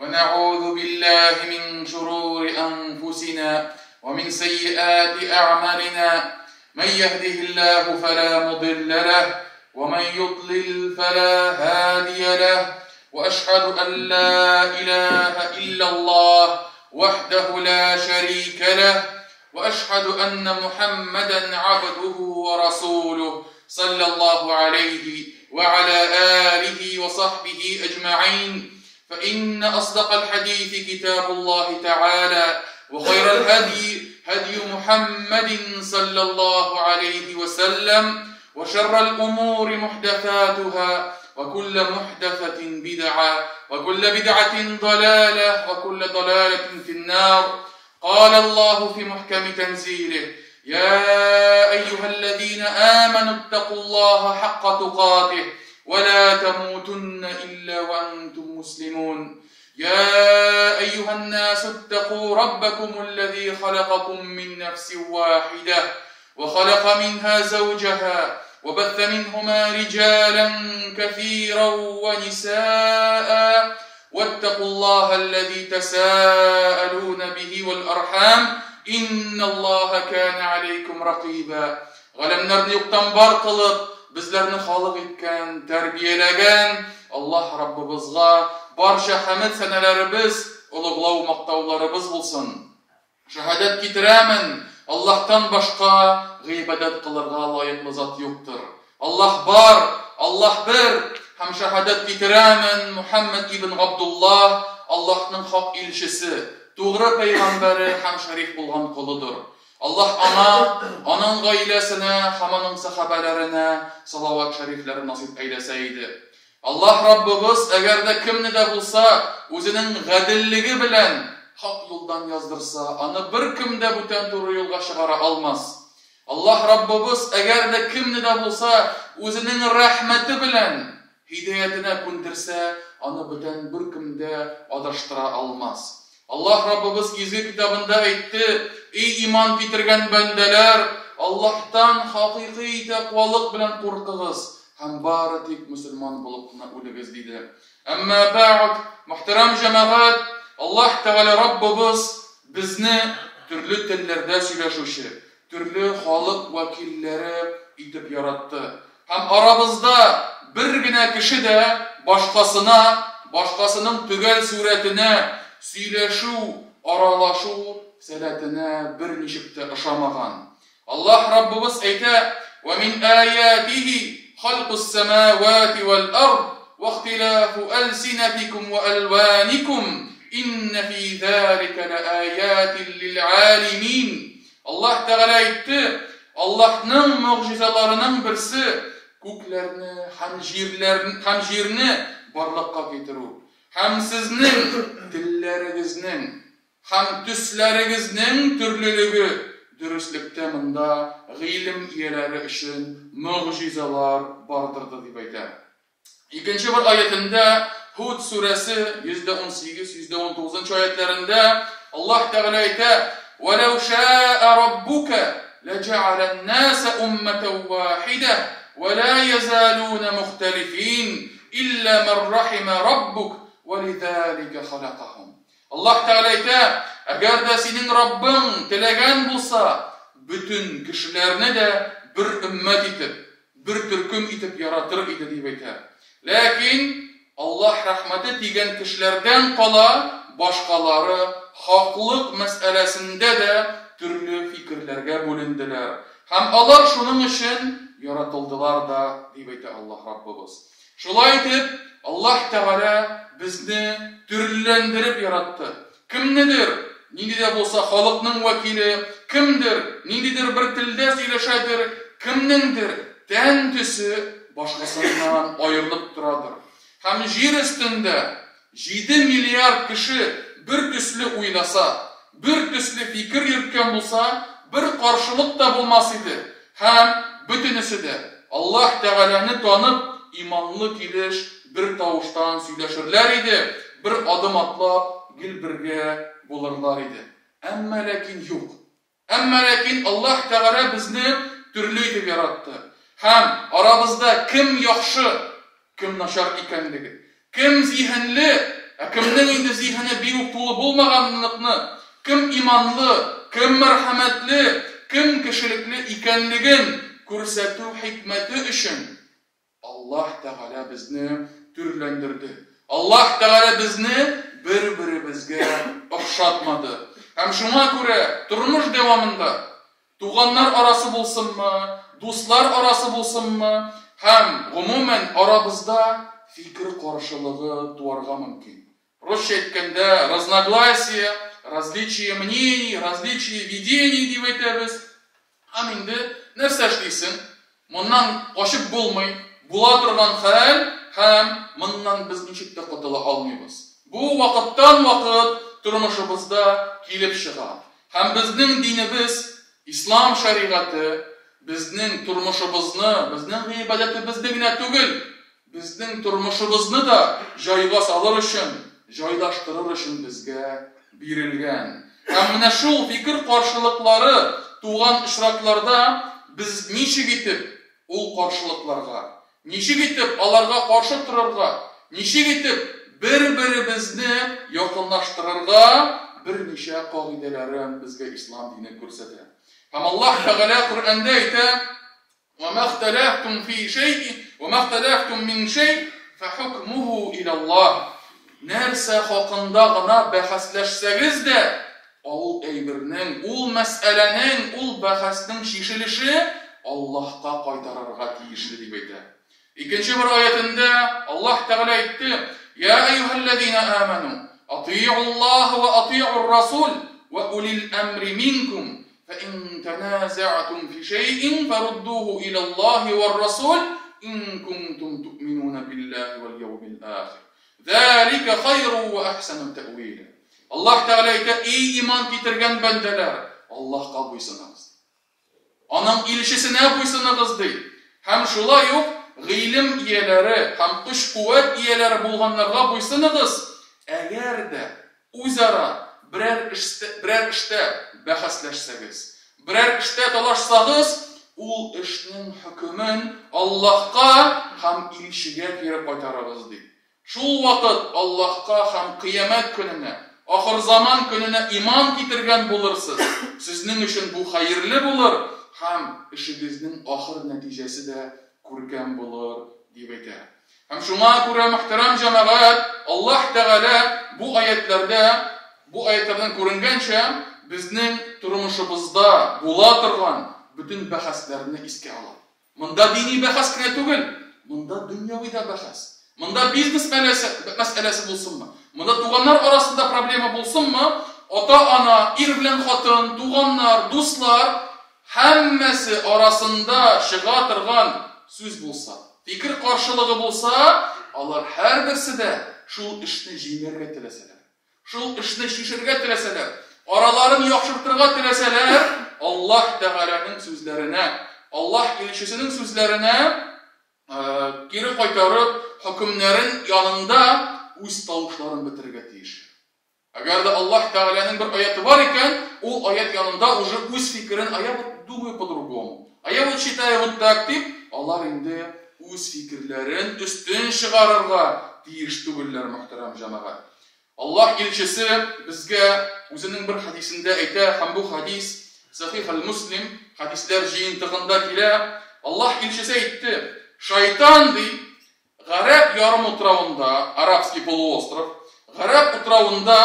ونعوذ بالله من شرور أنفسنا ومن سيئات أعمالنا من يهده الله فلا مضل له ومن يضلل فلا هادي له وأشهد أن لا إله إلا الله وحده لا شريك له وأشهد أن محمدا عبده ورسوله صلى الله عليه وعلى آله وصحبه أجمعين فإن أصدق الحديث كتاب الله تعالى وخير الهدي هدي محمد صلى الله عليه وسلم وشر الأمور محدثاتها وكل محدثة بدعة وكل بدعة ضلالة وكل ضلالة في النار قال الله في محكم تنزيله يا أيها الذين آمنوا اتقوا الله حق تقاته ولا تموتن إلا وأنتم مسلمون يا أيها الناس اتقوا ربكم الذي خلقكم من نفس واحدة وخلق منها زوجها وبث منهما رجالا كثيرا ونساء واتقوا الله الذي تساءلون به والأرحام إن الله كان عليكم رقيبا Галәмнәрне юктан бар кылып, безләрне халык иткән, тәрбияләгән Аллаһ Раббыбызга барча хәмед сәнәләребез, олуглау мактауларыбыз булсын. Шәһадәт китерәмен, Аллаһтан башка гыйбадәт кылырга лаеклы зат юктыр. Аллаһ бар, Аллаһ бер, һәм шәһадәт китерәмен, Мухәммәд ибн Габдуллаһ Аллаһның хак илчесе, тугры пәйгамбәре һәм шәриф булган колыдыр. Аллаһ аңа, аның гаиләсенә һәм аның сәхабәләренә салават шәрифләрен насыйп әйләсә иде. Аллаһ Раббыбыз әгәр дә кемне дә булса үзенең гаделлеге белән хак юлдан яздырса, аны беркем дә бүтән туры юлга чыгара алмас. Аллаһ Раббыбыз әгәр дә кемне дә булса үзенең рәхмәте белән һидаятенә күндерсә, аны бүтән беркем дә адаштыра алмас. Аллаһ Раббыбыз изге китабында әйтте, Ий иман китергән бәндәләр, Аллаһтан хакыйкый тәкъвалык белән куркыгыз һәм бары тик мөселман булып кына үлегез, диде. Әмма бәгъд, мөхтәрәм җәмәгать, Аллаһ Тәгалә Раббыбыз безне төрле телләрдә сөйләшүче, төрле халык вәкилләре итеп яратты. Һәм арабызда бер генә кеше дә башкасына, башкасының төгәл сурәтенә, сөйләшү, аралашу сәләтенә берничек тә ошамаган. Аллаһ Раббыбыз әйтә, Вә мин аятихи халкус самавати вәл ард вә ихтилафу әлсинәтикум вә әлваникум иннә фи залика ләаятин лил алимин. Аллаһ Тәгалә әйтте, Аллаһның могҗизаларының берсе, күкләрне һәм җирләрне һәм җирне барлыкка китерү, һәм сезнең телләрегезнең һәм төсләрегезнең төрлелеге, дөреслектә монда гыйлем ияләре өчен могҗизалар бардырды, дип әйтә. Икенче бер аятендә Һуд сүрәсе 118, 119 нчы аятләрендә Аллаһ Тәгалә әйтә: "Вәләү ша'а раббука ләҗә'алән наса умматан вахидә ва ла язалуна мухталифин илля ман рахима раббук ва лизалика халакахум". Аллаһ Тәгалә әйтә, Әгәр дә синең Раббың теләгән булса, бөтен кешеләрне дә бер өммәт итеп, бер төркем итеп яратыр иде, дип әйтә. Ләкин Аллаһ рәхмәте тигән кешеләрдән кала башкалары хаклык мәсьәләсендә дә төрле фикерләргә бүленделәр һәм алар шуның өчен яратылдылар да, дип әйтә Аллаһ Раббыбыз. Шулай итеп, Аллаһ Тәгалә безне төрлеләндереп яратты. Кемнедер, нинди дә булса халыкның вәкиле, кемдер, ниндидер бер телдә сөйләшәдер, кемнеңдер тән төсе башкасыннан аерылып торадыр. Һәм җир өстендә җиде миллиард кеше бер төсле уйласа, бер төсле фикер йөрткән булса, бер каршылык та булмас иде һәм бөтенесе дә, Аллаһ Тәгаләне танып, иманлы килеш бер тавыштан сөйләшерләр иде, бер адым атлап, гел бергә булырлар иде. Әмма ләкин юк. Әмма ләкин Аллаһ Тәгалә безне төрле итеп яратты. Һәм арабызда кем яхшы, кем начар икәнлеге, кем зиһенле, Ә кемнең инде зиһене бик үк тулы булмаганлыкны, кем иманлы, кем мәрхәмәтле, кем кешелекле икәнлеген күрсәтү хикмәте өчен Аллаһ Тәгалә безне төрләндерде. Аллаһ Тәгалә безне бер-беребезгә охшатмады. Һәм шуңа күрә тормыш дәвамында туганнар арасы булсынмы, дуслар арасы булсынмы, һәм гомумән арабызда фикер каршылыгы туарга мөмкин. Русча әйткәндә, разногласие, различие мнений, различие видений дип әйтәбез. Һәм инде нәрсә эшлисең? Моннан качып булмый, була торган хәл һәм моннан без ничек тә котыла алмыйбыз. Бу вакыттан-вакыт тормышыбызда килеп чыга. Һәм безнең динебез, ислам шәригате, безнең тормышыбызны, безнең гыйбадәтебезне генә түгел, безнең тормышыбызны да җайга салыр өчен, җайлаштырыр өчен безгә бирелгән. Һәм менә шул фикер каршылыклары туган очракларда без ничек итеп ул каршылыкларга, ничек итеп аларга каршы торырга, ничек итеп бер-беребезне якынлаштырырга берничә кагыйдәләрен безгә ислам дине күрсәтә. Һәм Аллаһ Тәгалә Коръәндә әйтә: "Ва махталафтум фи шәй'ин, ва махталафтум мин шәй, фахукмуху иля Аллаһ". Нәрсә хакында гына бәхәсләшсәгез дә, ул әйбернең, ул мәсьәләнең, ул бәхәснең чишелеше Аллаһка кайтарырга тиешле дип әйтә. Икенче бер аятендә Аллаһ Тәгалә әйтте: "Я әйюһәлләзина аману, ати'уллаһ ва ати'ур расул ва улил әмри минкум, фа ин таназa'тум фи шәй'ин фаруддуху иля Аллаһи вар расул ин кунтум ту'минуна биллаһи вал яумил ахир. Залика хайру ва ахсану тәвила". Аллаһ Тәгалә әйтә: "Эй иман китергән бәндәләр, Аллаһка буйсыныгыз. Аның илчесенә буйсыныгыз", ди. Һәм шулай ук гыйлем ияләре һәм көч-куәт ияләре булганнарга буйсыныгыз, әгәр дә үзара берәр берәр эштә бәхәсләшсәгез, берәр эштә талашсагыз, ул эшнең хөкемен Аллаһка һәм илчегә кире кайтарыгыз, ди. Шул вакыт Аллаһка һәм кыямәт көненә, ахырзаман көненә иман китергән булырсыз. Сезнең өчен бу хәерле булыр һәм эшегезнең ахыр нәтиҗәсе дә күркәм булыр, дип әйтә. Һәм шуңа күрә, мөхтәрәм җәмәгать, Аллаһ Тәгалә бу аятларда, бу аятлардан күренгәнчә, безнең тормышыбызда була торган бөтен бәхәсләрне искә ала. Монда дини бәхәс кенә түгел, монда дөньяви да бәхәс. Монда бизнес мәсьәләсе булсынмы, монда туганнар арасында проблема булсынмы, ата-ана, ир белән хатын, туганнар, дуслар, һәммәсе арасында чыга торган сүз булса, фикер каршылыгы булса, алар һәрберсе дә шул эшне җиңәргә теләсәләр, шул эшне чишергә теләсәләр, араларын яхшыртырга теләсәләр, Аллаһ Тәгаләнең сүзләренә, Аллаһ илчесенең сүзләренә кире кайтарып, хөкемнәрен янында үз тавышларын бетерергә тиеш. Әгәр дә Аллаһ Тәгаләнең бер аяты бар икән, ул аят янында уже үз фикерен, а я вот думаю по-другому, а я вот считаю вот так дип, алар инде үз фикерләрен өстен чыгарырга тиеш түгелләр, мөхтәрәм җәмәгать. Аллаһ илчесе безгә үзенең бер хәдисендә әйтә, һәм бу хәдис Сахих әл-Муслим хәдисләр җыентыгында килә. Аллаһ илчесе әйтте: "Шайтан, ди, Гарәп ярымутравында, Арабский полуостров, Гарәп утравында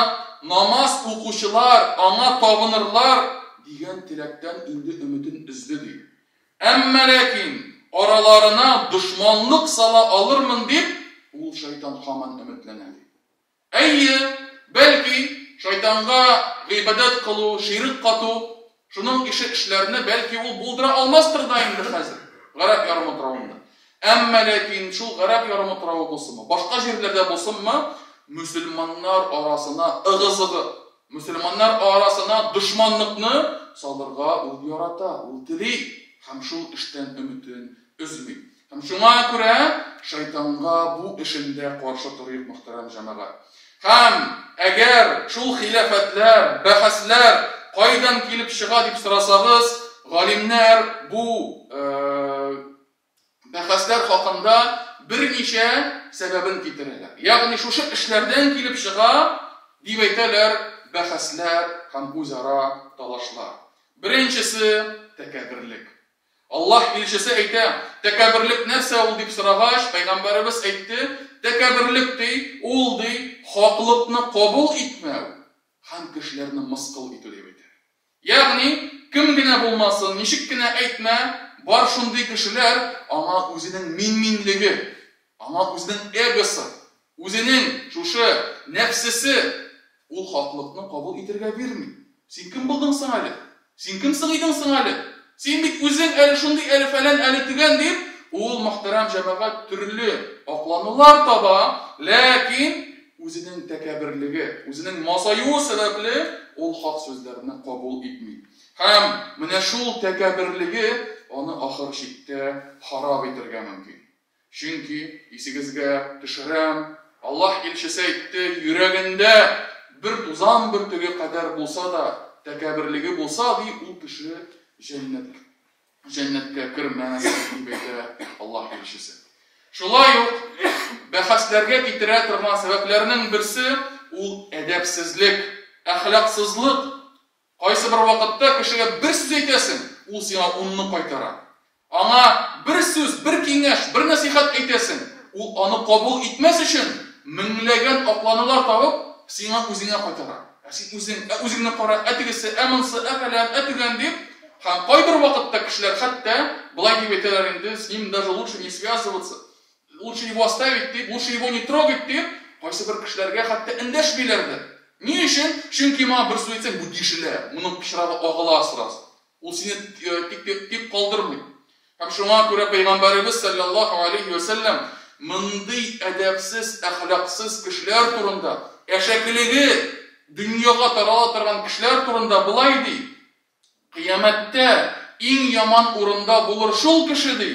намаз укучылар аңа табынырлар дигән теләктән инде өметен өзде", ди. Әмма ләкин араларына дошманлык сала алырмын дип, ул шайтан һаман өметләнә, ди. Әйе, бәлки, шайтанга гыйбадәт кылу, ширек кату, шуның ише эшләрне бәлки ул булдыра алмастыр да инде хәзер, Гарәп ярымутравында. Әмма ләкин шул Гарәп ярымутравы булсынмы, башка җирләрдә булсынмы, мөселманнар арасына ыгы-зыгы, мөселманнар арасына дошманлыкны салырга ул ярата, ул тели һәм шул эштән өметен өзми. Һәм шуңа күрә шайтанга бу эшендә каршы торыйк, мөхтәрәм җәмәгать. Һәм әгәр шул хилафәтләр, бәхәсләр кайдан килеп чыга дип сорасагыз, галимнәр бу бәхәсләр хакында берничә сәбәбен китерәләр. Ягъни шушы эшләрдән килеп чыга, дип әйтәләр, бәхәсләр һәм үзара талашлар. Беренчесе, тәкәбберлек. Аллаһ илчесе әйтә, тәкәбберлек нәрсә ул дип сорагач, пәйгамбәребез әйтте, тәкәбберлек ди, ул ди, хаклыкны кабул итмәү һәм кешеләрне мыскыл итү дип әйтә. Ягъни, кем генә булмасын, ничек кенә әйтмә, бар шундый кешеләр, аңа үзенең мин-минлеге, аңа үзенең эгосы, үзенең шушы нәфсесе ул хаклыкны кабул итәргә бирми. Син кем булдың соң әле? Син кем соң идең соң әле? Син бит үзең әле шундый, әле фәлән, әле төгән дип, ул мөхтәрәм җәмәгать төрле акланулар таба, ләкин үзенең тәкәбберлеге, үзенең масаюы сәбәпле ул хак сүзләрне кабул итми. Һәм менә шул тәкәбберлеге аны ахыр чиктә харап итәргә мөмкин. Чөнки, исегезгә төшерәм, Аллаһ илчесе әйтте, йөрәгендә бер тузан бөртеге кадәр булса да тәкәбберлеге булса, ди, ул кеше җәннәт, җәннәткә кермәс, дип әйтә Аллаһ илчесе. Шулай ук бәхәсләргә китерә торган сәбәпләрнең берсе ул әдәпсезлек, әхлаксызлык. Кайсы бер вакытта кешегә бер сүз әйтәсең, ул сиңа унны кайтара. Аңа бер сүз, бер киңәш, бер нәсыйхәт әйтәсең, ул аны кабул итмәс өчен меңләгән акланулар табып, сиңа үзеңә кайтара. Ә син үзең, ә үзеңне кара, ә тегесе, ә монсы, ә фәлән, ә төгән дип, һәм кайбер вакытта кешеләр хәтта болай дип әйтәләр инде, с ним даже лучше не связываться, лучше его оставить дип, лучше его не трогать дип, кайсы бер кешеләргә хәтта эндәшмиләр дә. Ни өчен? Чөнки моңа бер сүз әйтсәң, бу тишелә, моның пычрагы агыла сразу. Ул сине тик калдырмый. Һәм шуңа күрә Пәйгамбәребез саллаллаһу алейһи вә сәлләм мондый әдәпсез, әхлаксыз кешеләр турында, әшәкелеге дөньяга тарала торган кешеләр турында болай ди: Кыямәттә иң яман урында булыр шул кеше, ди,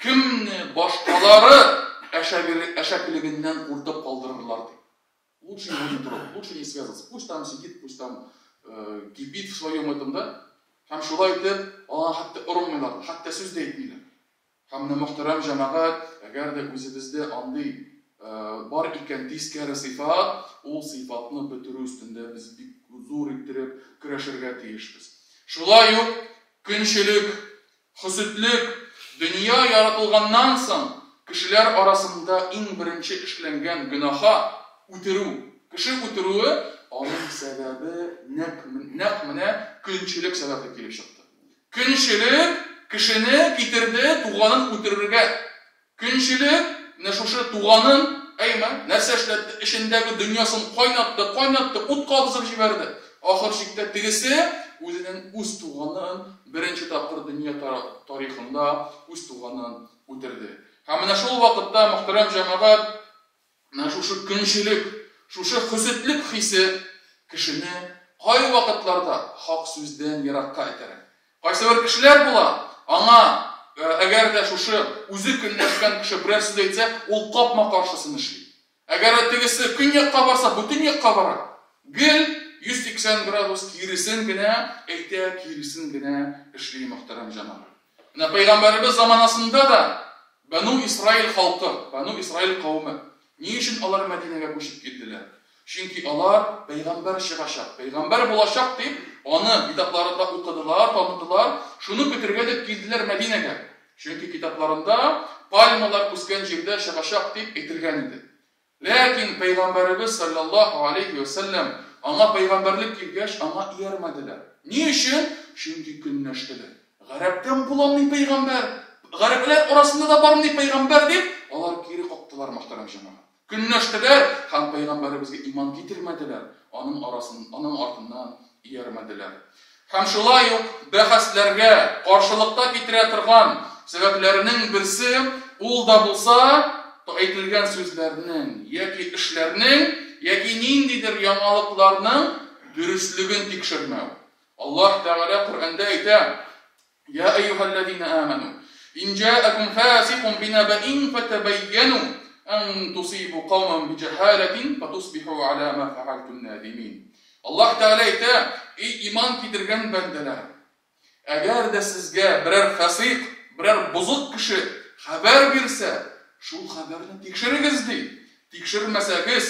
кемне башкалары әшәкелегеннән куркып калдырырлар, ди. Лучше его не трогать, лучше не связываться. Пусть там сидит, пусть там кипит в своем этом, да? Һәм шулай итеп, аңа хәтта орынмыйлар, хәтта сүз дә әйтмиләр. Һәм менә мөхтәрәм җәмәгать, әгәр дә үзебездә андый бар икән тискәре сыйфат, ул сыйфатны бетерү өстендә без бик зур иттереп көрәшергә тиешбез. Шулай ук көнчелек, хөсетлек, дөнья яратылганнан соң кешеләр арасында иң беренче эшләнгән гөнаһа, үтерү. Кеше үтерүе, аның сәбәбе нәкъ менә көнчелек сәбәпле килеп чыкты. Көнчелек кешене китерде туганын үтерергә. Көнчелек менә шушы туганын, әйме, нәрсә эшләтте, эчендәге дөньясын кайнатты, кайнатты, ут кабызып җибәрде. Ахыр чиктә тегесе үзенең үз туганын беренче тапкыр дөнья тарихында үз туганын үтерде. Һәм менә шул вакытта, мөхтәрәм җәмәгать, менә шушы көнчелек, шушы хөсетлек хисе кешене кайвакытларда хак сүздән еракка этәрә. Кайсы бер кешеләр була, аңа әгәр дә шушы үзе көнләшкән кеше берәр сүз әйтсә, ул капма-каршысын эшли. Әгәр дә тегесе көньякка барса, бөтен якка бара. Гел 180 градус киресен генә әйтә, киресен генә эшли, мөхтәрәм җәмәгать. Менә пәйгамбәребез заманасында да Бәну Исраил халкы, Бәну Исраил кавеме, ни өчен алар Мәдинәгә күчеп килделәр? Чөнки алар пәйгамбәр чыгачак, пәйгамбәр булачак дип, аны китапларында укыдылар, таныдылар, шуны көтергә дип килделәр Мәдинәгә. Чөнки китапларында пальмалар үскән җирдә чыгачак дип әйтелгән иде. Ләкин пәйгамбәребез салләллаһу галәйһи вә сәлләм аңа пәйгамбәрлек килгәч, аңа иярмәделәр. Ни өчен? Чөнки көнләштеләр. Гарәптән буламыни пәйгамбәр? Гарәпләр арасында да бармыни пәйгамбәр дип, алар кире кактылар, мөхтәрәм җәмәгать. Көнләштеләр һәм пәйгамбәребезгә иман китермәделәр, аның арасын, аның артыннан иярмәделәр. Һәм шулай ук бәхәсләргә, каршылыкта китерә торган сәбәпләренең берсе, ул да булса, әйтелгән сүзләрнең яки эшләрнең, яки ниндидер яңалыкларның дөреслеген тикшермәү. Аллаһ Тәгалә Коръәндә әйтә, Я әйюһәлләзина аману, ин җаакум фасикун бинабаин фатабайяну ан тусибу кауман биҗәһаләтин фатусбиху аля ма фәгальтум надимин. Аллаһ Тәгалә әйтә, Эй иман китергән бәндәләр, әгәр дә сезгә берәр фасыйк, берәр бозык кеше хәбәр бирсә, Шул хәбәрне тикшерегез, ди. Тикшермәсәгез,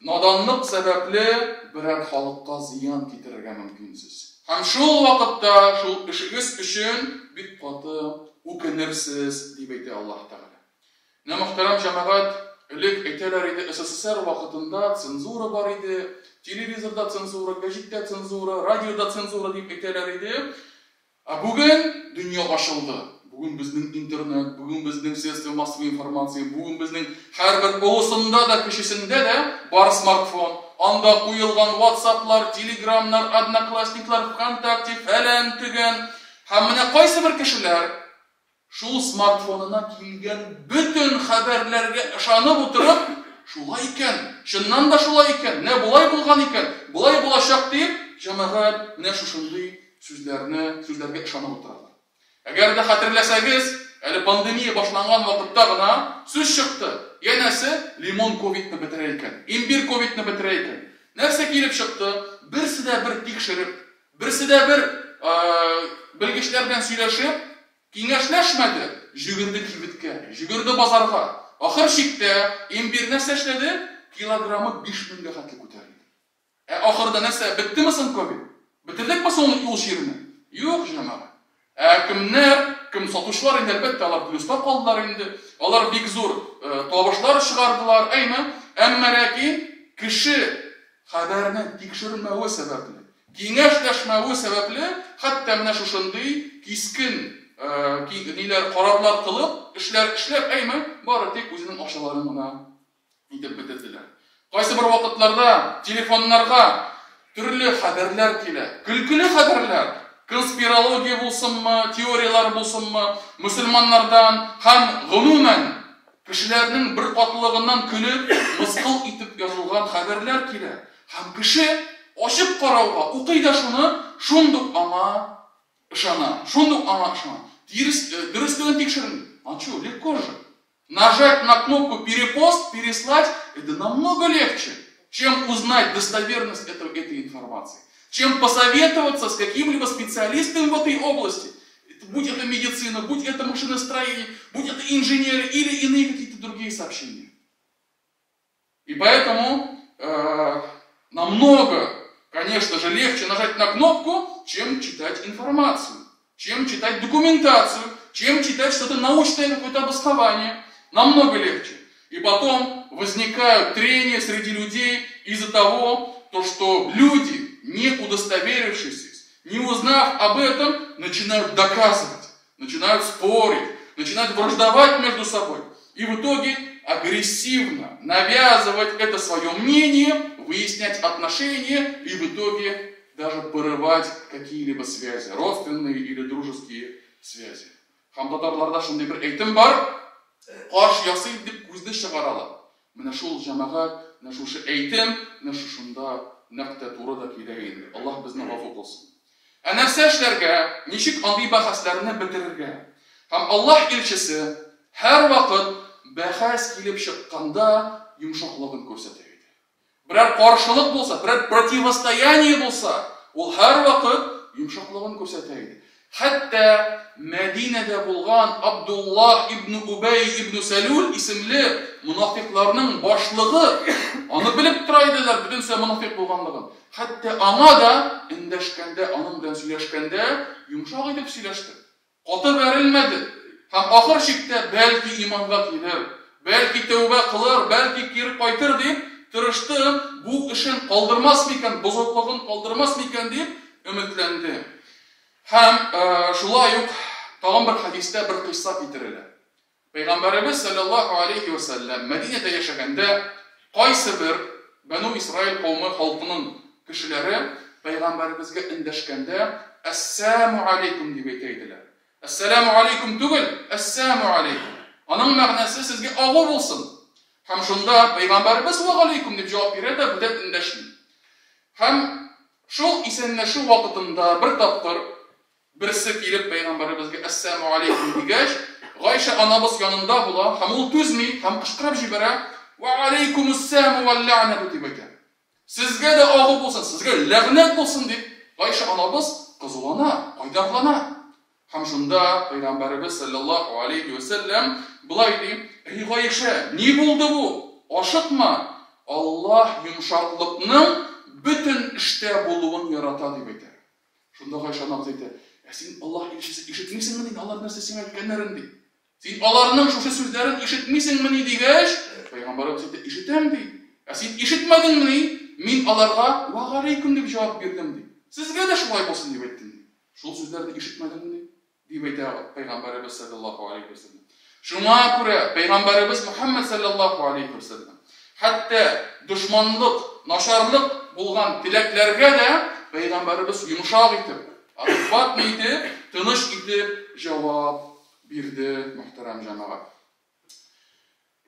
наданлык сәбәпле берәр халыкка зыян китерергә мөмкинсез. Һәм шул вакытта шул эшегез өчен бик каты үкенерсез, дип әйтә Аллаһ Тәгалә. Менә, мөхтәрәм җәмәгать, элек әйтәләр иде, СССР вакытында цензура бар иде, телевизорда цензура, гәҗиттә цензура, радиода цензура дип әйтәләр иде. Ә бүген дөнья ачылды. Бүген безнең интернет, бүген безнең средства массовой информации, бүген безнең һәрбер олысында да, кечесендә дә бар смартфон. Анда куелган ватсаплар, телеграмнар, одноклассниклар, вконтакте, фәлән, төгән. Һәм менә кайсыбер кешеләр шул смартфонына килгән бөтен хәбәрләргә ышанып утырып, шулай икән, чыннан да шулай икән, менә болай булган икән, болай булачак дип, җәмәгать менә шушындый сүзләрне, сүзләргә ышанып утыралар. Әгәр дә хәтерләсәгез, әле пандемия башланган вакытта гына сүз чыкты, янәсе, лимон ковидны бетерә икән, имбирь ковидны бетерә икән. Нәрсә килеп чыкты? Берсе дә бер тикшереп, берсе дә бер белгечләр белән сөйләшеп, киңәшләшмәде, җөгерде кибеткә, җөгерде базарга. Ахыр чиктә имбирь нәрсә эшләде? Килограммы 5000 гә хәтле күтәрелде. Ә ахырда нәрсә, беттеме соң ковид? Бетердекме соң ул чирне? Юк, җәмәгать. Ә кемнәр, кем сатучылар инде, әлбәттә, алар плюста калдылар инде. Алар бик зур табышлар чыгардылар, әйме? Әмма ләкин кеше хәбәрне тикшермәве сәбәпле, киңәшләшмәве сәбәпле, хәтта менә шушындый кискен ниләр, карарлар кылып, эшләр эшләп, әйме, бары тик үзенең акчаларын гына итеп бетерделәр. Кайсы бер вакытларда телефоннарга төрле хәбәрләр килә. Көлкеле хәбәрләр. Конспирология булсынмы, теорияләр булсынмы, мөселманнардан һәм гомумән кешеләрнең бер катлылыгыннан көлеп, мыскыл итеп язылган хәбәрләр килә. Һәм кеше ачып карауга укый да шуны, шундук аңа ышана. Шундук аңа ышана. Тирес, дөреслеген тикшерми. А чё, легко же. Нажать на кнопку перепост, переслать, это намного легче, чем узнать достоверность этой информации, чем посоветоваться с каким-либо специалистом в этой области. Будь это медицина, будь это машиностроение, будь это инженеры или иные какие-то другие сообщения. И поэтому намного, конечно же, легче нажать на кнопку, чем читать информацию, чем читать документацию, чем читать что-то научное, какое-то обоснование. Намного легче. И потом возникают трения среди людей из-за того, что люди, не удостоверившись, не узнав об этом, начинают доказывать, начинают спорить, начинают враждовать между собой. И в итоге агрессивно навязывать это свое мнение, выяснять отношения и в итоге даже порывать какие-либо связи, родственные или дружеские связи. Һәм татарларда шундый бер әйтем бар, каш ясый дип күзне чыгаралар. Менә шул җәмәгать, менә шушы әйтем, менә шушында нәкъ тә туры да килә инде. Аллаһ безне гафу кылсын. Ә нәрсә эшләргә, ничек андый бәхәсләрне бетерергә? Һәм Аллаһ илчесе һәрвакыт бәхәс килеп чыкканда йомшаклыгын күрсәтә иде. Берәр каршылык булса, берәр противостояние булса, ул һәрвакыт йомшаклыгын күрсәтә иде. Хәтта Мәдинәдә булган Абдуллаһ ибн Убәй ибн Сәлүл исемле мунафикларның башлыгы, аны белеп тора иделәр, бөтенесе мунафик булганлыгын. Хәтта аңа да эндәшкәндә, аның белән сөйләшкәндә йомшак итеп сөйләште. Каты бәрелмәде. Һәм ахыр чиктә бәлки иманга килер, бәлки тәүбә кылыр, бәлки кире кайтыр дип тырышты, бу эшен калдырмас микән, бозыклыгын калдырмас микән дип өметләнде. Һәм шулай ук тагын бер хәдистә бер кыйсса китерелә. Пәйгамбәребез саллаллаһу алейхи ва сәлләм Мәдинәдә яшәгәндә кайсы бер Бәну Исраил кауме халкының кешеләре пәйгамбәребезгә эндәшкәндә Әссәламу алейкум дип әйтә иделәр. Әссәламу алейкум түгел, Әссәламу алейкум. Аның мәгънәсе сезгә агу булсын. Һәм шунда пәйгамбәребез ва алейкум дип җавап бирә дә бүтән эндәшми. Һәм шул исәнләшү вакытында бер тапкыр берсе килеп пәйгамбәребезгә әссәламу алейкум дигәч, Гайшә анабыз янында була һәм ул түзми һәм кычкырып җибәрә, Ва алейкумуссәламу вәл ләгънәту дип әйтә. Сезгә дә агу булсын, сезгә ләгънәт булсын дип, Гайшә анабыз кызулана, кайдарлана. Һәм шунда Пәйгамбәребез салләллаһу алейһи вә сәлләм болай ди, Әй Гаишә, ни булды бу? Ашыкма, Аллаһ йомшаклыкның бөтен эштә булуын ярата, дип әйтә. Шунда Гайшә анабыз әйтә, Ә син, Аллаһ илчесе, ишетмисеңмени алар нәрсә сиңа әйткәннәрен, ди. Син аларның шушы сүзләрен ишетмисеңмени, дигәч, Пәйгамбәребез әйтә, Ишетәм, ди. Ә син ишетмәдеңмени, мин аларга, Вә галәйкүм, дип җавап бирдем, ди. Сезгә дә шулай булсын, дип әйттем, ди. Шул сүзләрне ишетмәдеңмени? Дип әйтә Пәйгамбәребез салләллаһу алейһи вә сәлләм. Шуңа күрә Пәйгамбәребез Мөхәммәд салләллаһу алейһи вә сәлләм хәтта дошманлык, начарлык булган теләкләргә дә Пәйгамбәребез йомшак итеп, адекватный итеп, тыныч итеп җавап бирде, мөхтәрәм җәмәгать.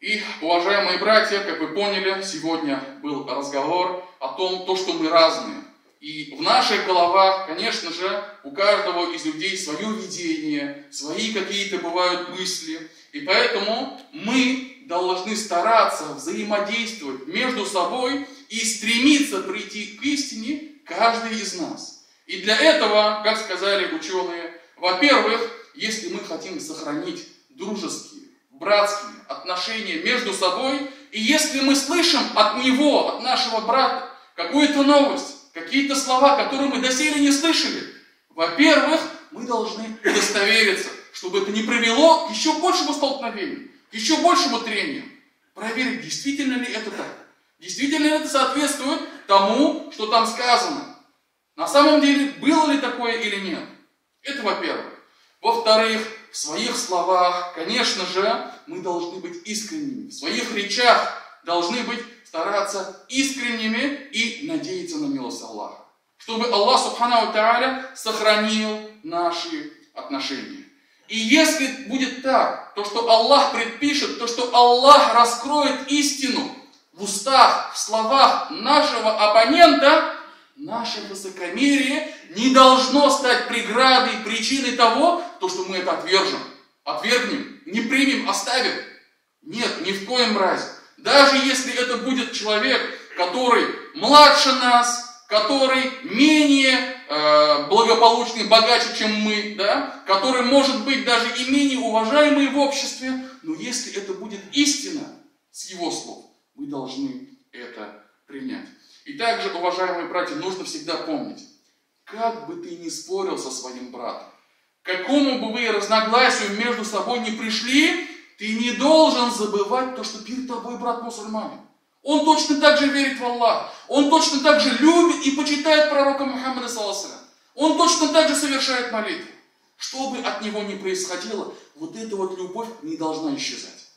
И, уважаемые братья, как вы поняли, сегодня был разговор о том, то, что мы разные. И в наших головах, конечно же, у каждого из людей свое видение, свои какие-то бывают мысли. И поэтому мы должны стараться взаимодействовать между собой и стремиться прийти к истине, каждый из нас. И для этого, как сказали ученые, во-первых, если мы хотим сохранить дружеские, братские отношения между собой, и если мы слышим от него, от нашего брата, какую-то новость, какие-то слова, которые мы доселе не слышали, во-первых, мы должны удостовериться, чтобы это не привело к еще большему столкновению, к еще большему трению. Проверить, действительно ли это так. Действительно ли это соответствует тому, что там сказано. На самом деле, было ли такое или нет. Это во-первых. Во-вторых, в своих словах, конечно же, мы должны быть искренними. В своих речах должны быть, стараться искренними и надеяться на милость Аллаха. Чтобы Аллах, субхану тааля, сохранил наши отношения. И если будет так, то, что Аллах предпишет, то, что Аллах раскроет истину в устах, в словах нашего оппонента, наше высокомерие не должно стать преградой, причиной того, то, что мы это отвержем, отвергнем, не примем, оставим. Нет, ни в коем разе. Даже если это будет человек, который младше нас, который менее благополучный, богаче, чем мы, да, который может быть даже и менее уважаемый в обществе, но если это будет истина с его слов, мы должны это принять. И также, уважаемые братья, нужно всегда помнить, как бы ты ни спорил со своим братом, к какому бы вы разногласию между собой ни пришли, ты не должен забывать то, что перед тобой брат мусульманин. Он точно так же верит в Аллаха, он точно так же любит и почитает пророка Мухаммада, саллаллаху алейхи ва саллям. Он точно так же совершает молитву. Что бы от него ни происходило, вот эта вот любовь не должна исчезать.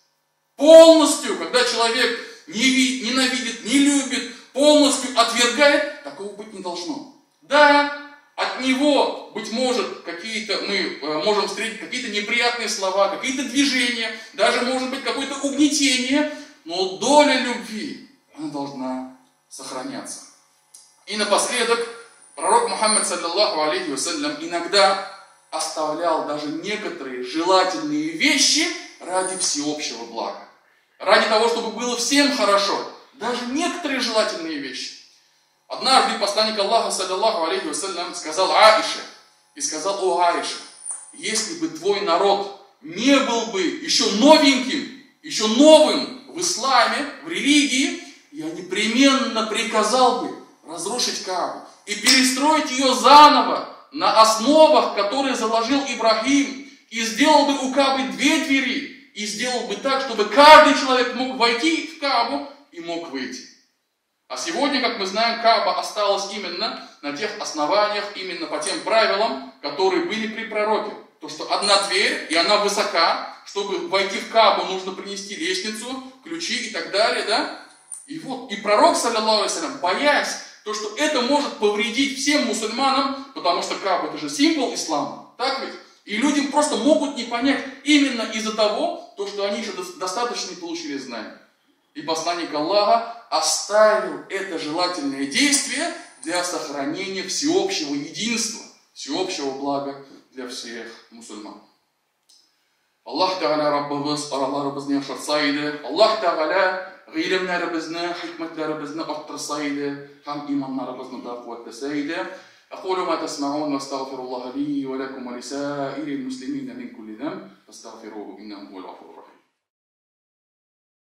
Полностью, когда человек ненавидит, не любит, полностью отвергает, такого быть не должно. Да, от него, быть может, какие-то мы можем встретить какие-то неприятные слова, какие-то движения, даже, может быть, какое-то угнетение, но доля любви, она должна сохраняться. И напоследок, пророк Мухаммад, саллаллаху алейхи ва саллям, иногда оставлял даже некоторые желательные вещи ради всеобщего блага. Ради того, чтобы было всем хорошо. Даже некоторые желательные вещи. Однажды посланник Аллаха, саллаллаху алейхи ва саллям, сказал Аише, и сказал: о Аиша, если бы твой народ не был бы еще новеньким, еще новым в исламе, в религии, я непременно приказал бы разрушить Каабу и перестроить ее заново на основах, которые заложил Ибрахим, и сделал бы у Каабы две двери, и сделал бы так, чтобы каждый человек мог войти в Каабу и мог выйти. А сегодня, как мы знаем, Кааба осталась именно на тех основаниях, именно по тем правилам, которые были при пророке. То, что одна дверь, и она высока, чтобы войти в Каабу, нужно принести лестницу, ключи и так далее, да? И вот, и пророк, саллаллаху алейхи ва саллям, боясь, то, что это может повредить всем мусульманам, потому что Кааба это же символ ислама, так ведь? И людям просто могут не понять именно из-за того, то, что они еще достаточно не получили знания. И посланник Аллаха оставил это желательное действие для сохранения всеобщего единства, всеобщего блага для всех мусульман. Аллаһ Тәгалә Раббыбыз араларыбызны яхшыртса иде. Аллаһ Тәгалә гыйлемнәребезне, хикмәтләребезне арттырса иде һәм иманнарыбызны да куәтләсә иде. أقول ما تسمعون واستغفر الله لي ولكم ولسائر المسلمين من كل ذنب فاستغفروه إنه هو الغفور الرحيم.